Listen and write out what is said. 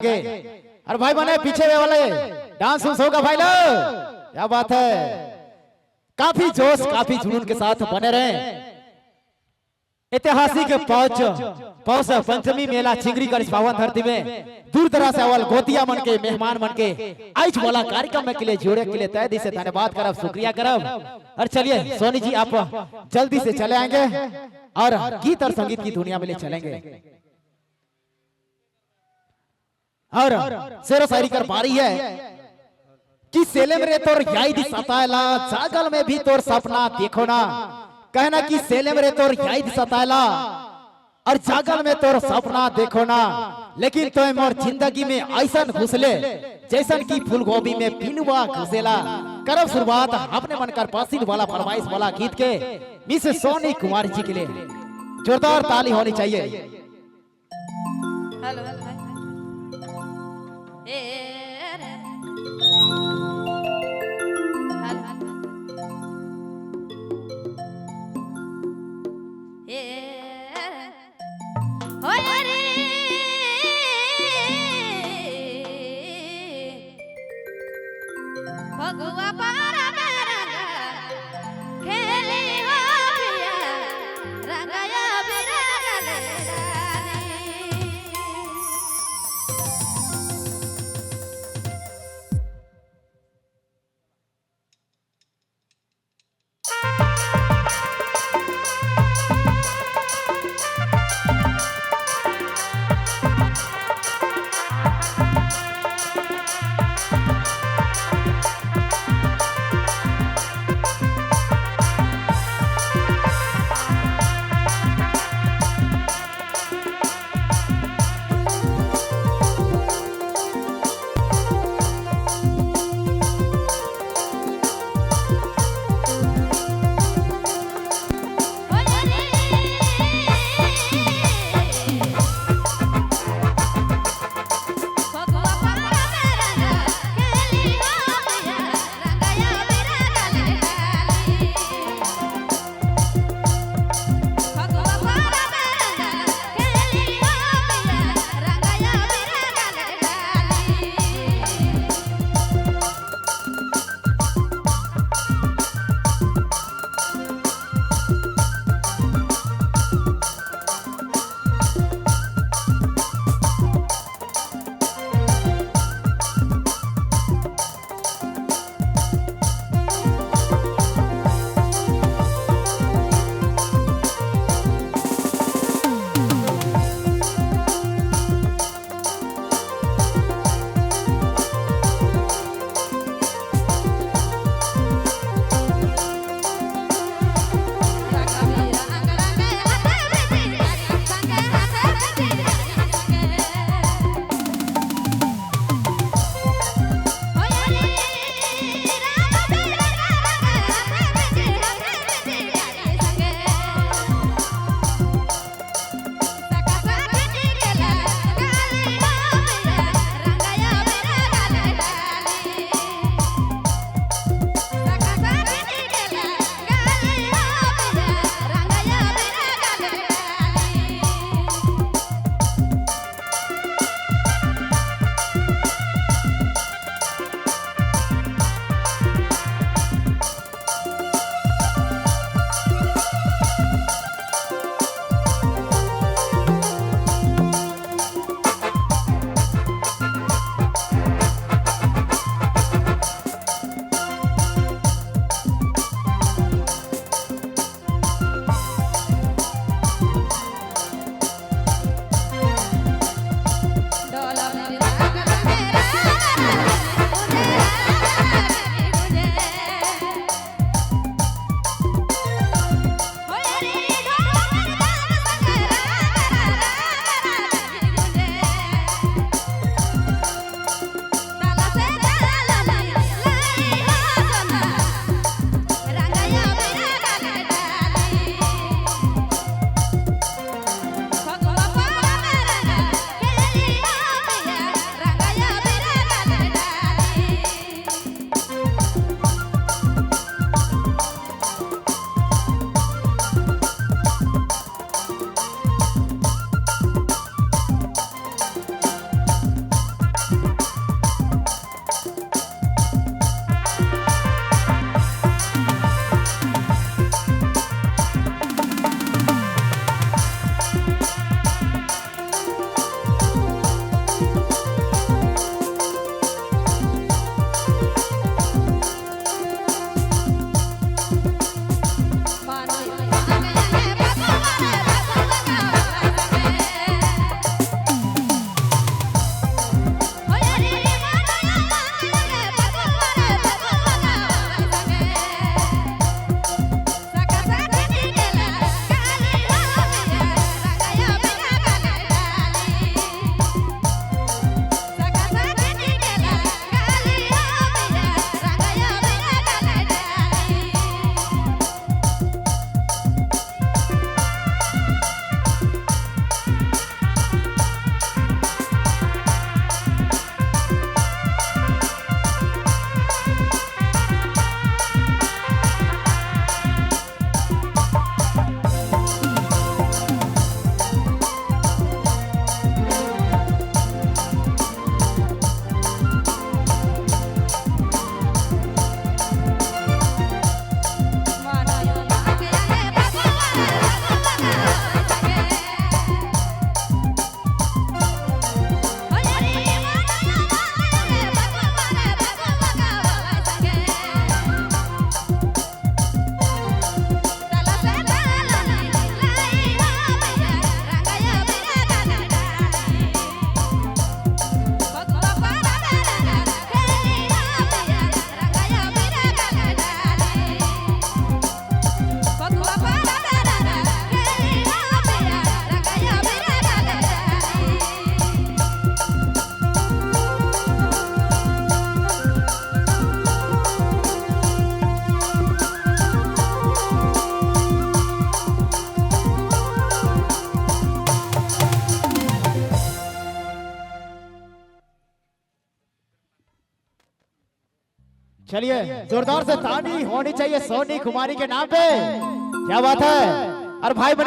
और भाई बने पीछे वाले डांस उंस होगा भाई लोग, क्या बात है। काफी जोश काफी जुनून के साथ बने रहे। ऐतिहासिक पौष पौष पंचमी मेला चिंगरी कर इस पावन धरती में दूर दराज से आवल गोतिया मन के मेहमान मन के आज वाला कार्यक्रम में के लिए जोड़े के लिए तय दिल से धन्यवाद करब, शुक्रिया करब। और चलिए सोनी जी, आप जल्दी से चले आएंगे और गीत और संगीत की दुनिया में ले चलेंगे। और शेरो शायरी कर बारी है कि सेलेम रे तोर याद सतायला, जागल में भी तोर सपना देखो ना। कहना कि सेलेम रे तोर याद सतायला और जागल में तोर सपना देखो ना, लेकिन तो मोर जिंदगी में ऐसन घुसले जैसन की फूल गोभी में पिलुआ घुसेला। करब शुरुआत अपने मन कर पसीन वाला फरमाइश वाला गीत के मिस सोनी कुमारी जी के लिए जोरदार ताली होनी चाहिए। हेलो ए रे हेलो ए रे होय रे भगवा पारा मेरा खेले हो पिया रंगाया बिना गले। चलिए जोरदार से ताली होनी चाहिए सोनी कुमारी के नाम पे। क्या बात है। और भाई बने